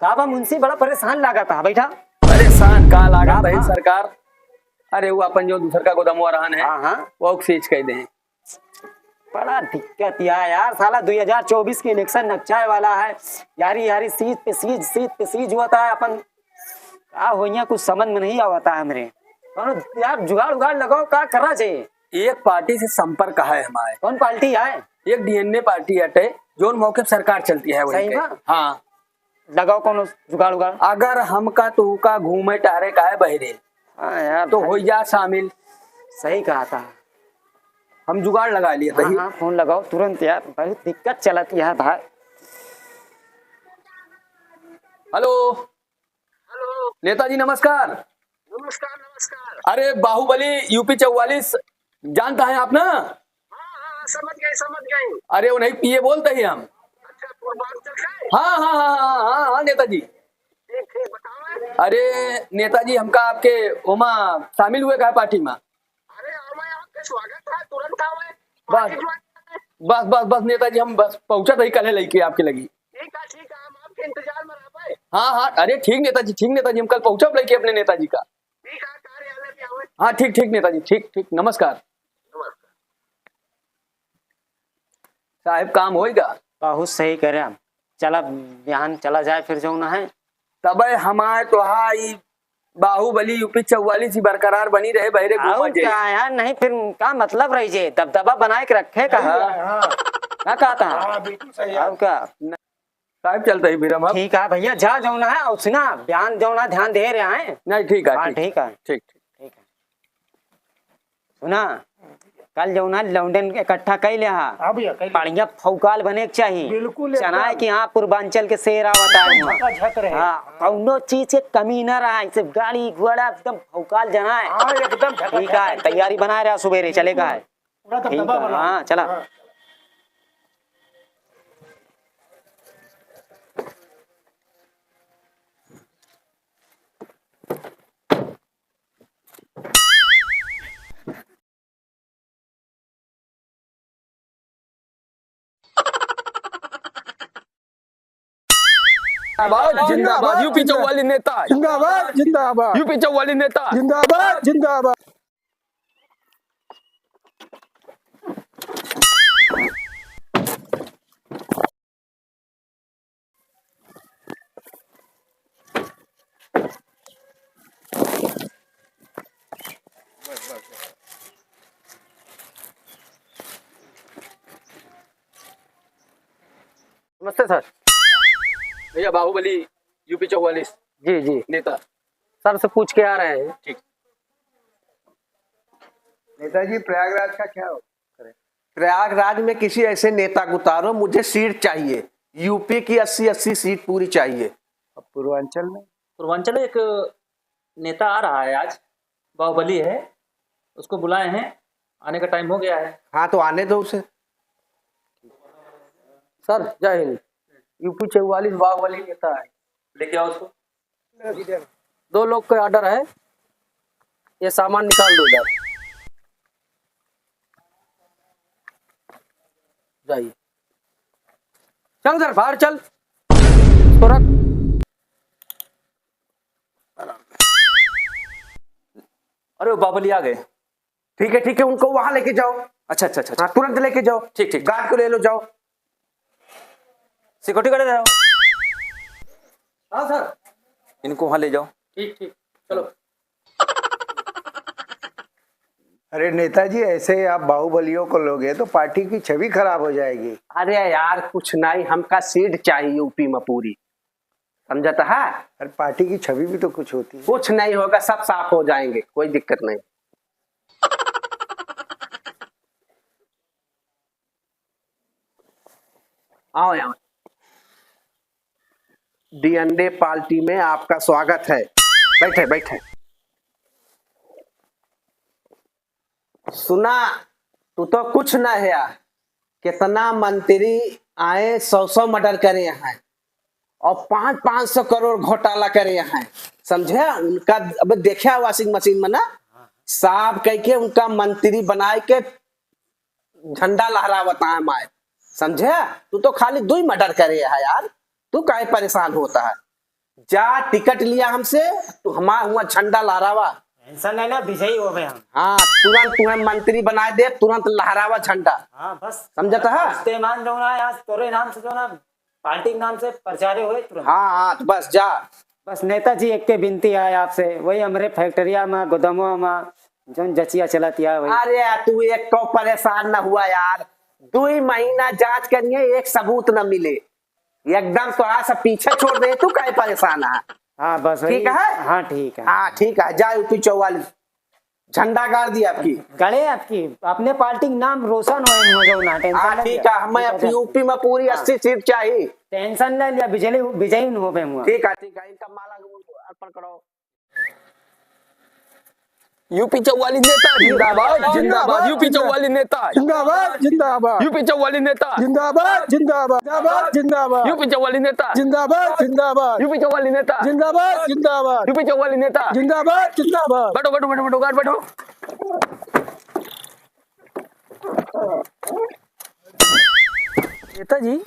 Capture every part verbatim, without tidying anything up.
का बा मुंशी, बड़ा परेशान लागत है, बैठा। परेशान का लागत का है बा? सरकार, अरे वो अपन जो दूसर का गोदमवा रहन है, हाँ, हाँ। वो सीज कइ दे। बड़ा दिक्कत या यार, साला दुई हजार चउबीस के election नकचाए वाला है। यारी यारी सीज पे सीज, सीज पे सीज होता है। अपन का होइया, कुछ समझ में नहीं आवता है हमरे। कौनो यार जुगाड़ उगाड़ लगाओ, का करना चाहिए? एक पार्टी से संपर्क है हमारे। कौन पार्टी है? एक DNA पार्टी हटे, जोन मौके पे सरकार चलती है वही सही के। बा? हाँ। लगाओ कौनो जुगाड़ उगाड़। अगर हमका तोहका घूमे टहरे का है बहिरे, हाँ यार, तो भाई। हो जा शामिल। सही कहा था। हम जुगाड़ लगा लिए हाँ, तही। हाँ, फोन लगाओ तुरंत यार, बहुत दिक्कत चलत है भाई। हेलो। हेलो। नेताजी नमस्कार। नमस्कार, नमस्कार। अरे बाहुबली यूपी चौवालीस जानता है आप ना? हाँ, हाँ, हाँ, समझ गए, समझ गए। अरे उन्हीं पीए बोलते ही हम। अच्छा, पूर्वांचल से? हाँ, हाँ, हाँ, हाँ, हाँ, हाँ, नेताजी। ठीक, ठीक, बताओ। अरे नेताजी, हमका आपके ओमा शामिल हुए का है पार्टी में? अरे, आओ, मैं आपके स्वागत है, तुरंत आओ। बस, पार्टी ज्वाइन करने। बस, बस, बस, नेताजी, हम बस पहुँचत ही कल है लइके आपके लगी। ठीक है, ठीक है, हम आपके इंतजार में रहबे। हाँ, हाँ, अरे ठीक नेताजी, ठीक नेताजी, हम कल पहुँचब लइके अपने नेताजी का। ठीक है, कार्यालय पे आओ। हाँ, ठीक, ठीक नेताजी, ठीक, ठीक, नमस्कार। नमस्कार। साहेब, काम होइगा? बहुत सही करे हम। चला, बिहान चला जाए फिर जौन है। तबे हमार तोहार ई बाहुबली यूपी चौवालीस ही बरकरार बनी रहे, बहिरे घूमा और जे। क्या यार, नहीं फिर का मतलब रही जे, दबदबा बनाए के रखे का है। हाँ। का कहता है? हाँ, बिल्कुल सही है। और क्या? न-, साहब चलते ही फिर हम अब। ठीक है भैया, जा जौन है, और सुना, बिहान जौन है, ध्यान दे रहे हैं। नहीं, ठीक है, हाँ, ठीक। ठीक है। ठीक, ठीक। ठीक है। सुना, कल जौन है लौंडन इकट्ठा कइ लिहा। हाँ भैया, कइ लिहा। बढ़िया फौकाल बने के चाही। बिल्कुल, चनाए एकदम। कि हाँ, पूर्वांचल के शेर आवत है एकदम वहाँ। झकाझक रहे। हाँ, कौनो चीज के कमी ना रहा, सिर्फ गाड़ी घोड़ा एकदम फौकाल जनाए। हाँ, एकदम झकाझक ठीक है, रहे। तैयारी बनाए रहा, सुबेरे चले का है। पूरा ठीक दबदबा है, बना। हाँ, चला। हाँ। जिंदाबाद, जिंदाबाद, यूपी जिंदा-, चौवालीस नेता। जिंदाबाद, जिंदाबाद। यूपी चौवालीस नेता। जिंदाबाद, जिंदाबाद। नमस्ते सर। भैया, बाहुबली, यूपी चौवालीस। जी, जी। नेता। सर से पूछ के आ रहे हैं। ठीक। नेताजी, प्रयागराज का क्या हो? प्रयागराज में किसी ऐसे नेता को उतारो, मुझे सीट चाहिए, यूपी की अस्सी अस्सी सीट पूरी चाहिए। अब पूर्वांचल में? पूर्वांचल में एक नेता आ रहा है आज, बाहुबली है, उसको बुलाए हैं, आने का टाइम हो गया है। हाँ, तो आने दो उसे। सर, जय हिंद। यूपी चौवालीस बाहुबली नेता है। लेके आओ उसको। दो लोग का ऑर्डर है, ये सामान निकाल दो इधर। जाइए, चल उधर बाहर चल। इसको रख। अरे, वो बाहुबली आ गए। ठीक है, ठीक है, उनको वहां लेके जाओ। अच्छा, अच्छा, अच्छा, अच्छा। हाँ, तुरंत लेके जाओ। ठीक, ठीक। गार्ड को ले लो, जाओ। सिक्योरिटी गार्ड ले आओ। हाँ सर। इनको वहां ले जाओ। ठीक, ठीक, चलो। अरे नेताजी, ऐसे आप बाहुबलियों को लोगे तो पार्टी की छवि खराब हो जाएगी। अरे यार, कुछ नहीं, हमका सीट चाहिए यूपी में पूरी, समझता है? अरे पार्टी की छवि भी तो कुछ होती है। कुछ नहीं होगा, सब साफ हो जाएंगे, कोई दिक्कत नहीं। आओ यहाँ। डीएनडे पार्टी में आपका स्वागत है। बैठे, बैठे। सुना, तू तो कुछ ना है यार। कितना मंत्री आए, सौ सौ मर्डर करे हैं और पाँच, पाँच सौ करोड़ घोटाला करे हैं, समझे? उनका अब देखा washing machine में ना, साफ कह के उनका मंत्री बनाए के झंडा लहरावत है माए, समझे? तू तो खाली दो ही मर्डर करे है यार, तू काहे परेशान होता है? जा टिकट लिया हमसे, तू हमार हुआ झंडा लहरावा। टेंशन नहीं ना, विजयी होबे हम। हाँ, तुरंत तुम्हें मंत्री बनाए दे, तुरंत लहरावा झंडा। हाँ, बस। समझत है? इस्तेमान जो ना है, आज तोरे नाम से जो ना, पार्टी के नाम से प्रचारे होए तुरंत। हाँ, हाँ, तो बस जा। बस नेताजी, एक के विनती है आपसे, वही हमरे फैक्ट्रिया में, गोदामों में, जौन जचिया चलत है वही। अरे, तू एक तो परेशान न हुआ यार, दुई महीना जांच करिए, एक सबूत न मिले, एकदम तो आज सब पीछे छोड़ दे, तू काहे परेशान है? हाँ, बस वही। ठीक है? हाँ, ठीक है। हाँ, ठीक है, जा यूपी चौवालीस, झंडा गाड़ दिया आपकी। गड़े आपकी, अपने पार्टी के नाम रोशन होए, मुझे ना टेंशन हाँ, ना ठीक लिया। है, हमें ठीक है, अपनी हाँ। यूपी में पूरी हाँ। अस्सी सीट चाहिए। टेंशन ना लिया, विजयी, विजयी न होबे हुआ। ठीक है, ठीक है, इनका माला अर्पण करो। यूपी चौवालीस नेता जिंदाबाद, जिंदाबाद, यूपी चौवालीस नेता जिंदाबाद, जिंदाबाद। यूपी चौवालीस नेता जिंदाबाद, जिंदाबाद, जिंदाबाद, जिंदाबाद। यूपी चौवालीस नेता जिंदाबाद, जिंदाबाद। यूपी चौवालीस नेता जिंदाबाद, जिंदाबाद। यूपी चौवालीस नेता जिंदाबाद, जिंदाबाद। बैठो, बैठो, बैठो, बैठो, बैठो। नेताजी,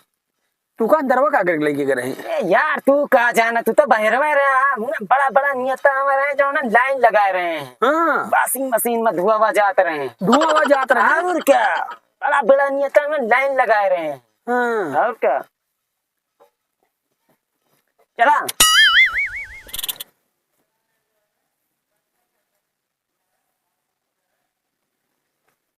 तू का अंदरवा का करके लेके गए रहे? ए यार, तू का जाना, तू तो बहरवे रहे। हाँ, बड़ा बड़ा नेता हमारे हैं जो ना लाइन लगाए रहे हैं। हाँ। वॉशिंग मशीन में धुआं हुआ जात रहे हैं। धुआं हुआ जात रहे हैं। और क्या, बड़ा बड़ा नेता में लाइन लगाए रहे हैं। हाँ। और क्या, चला।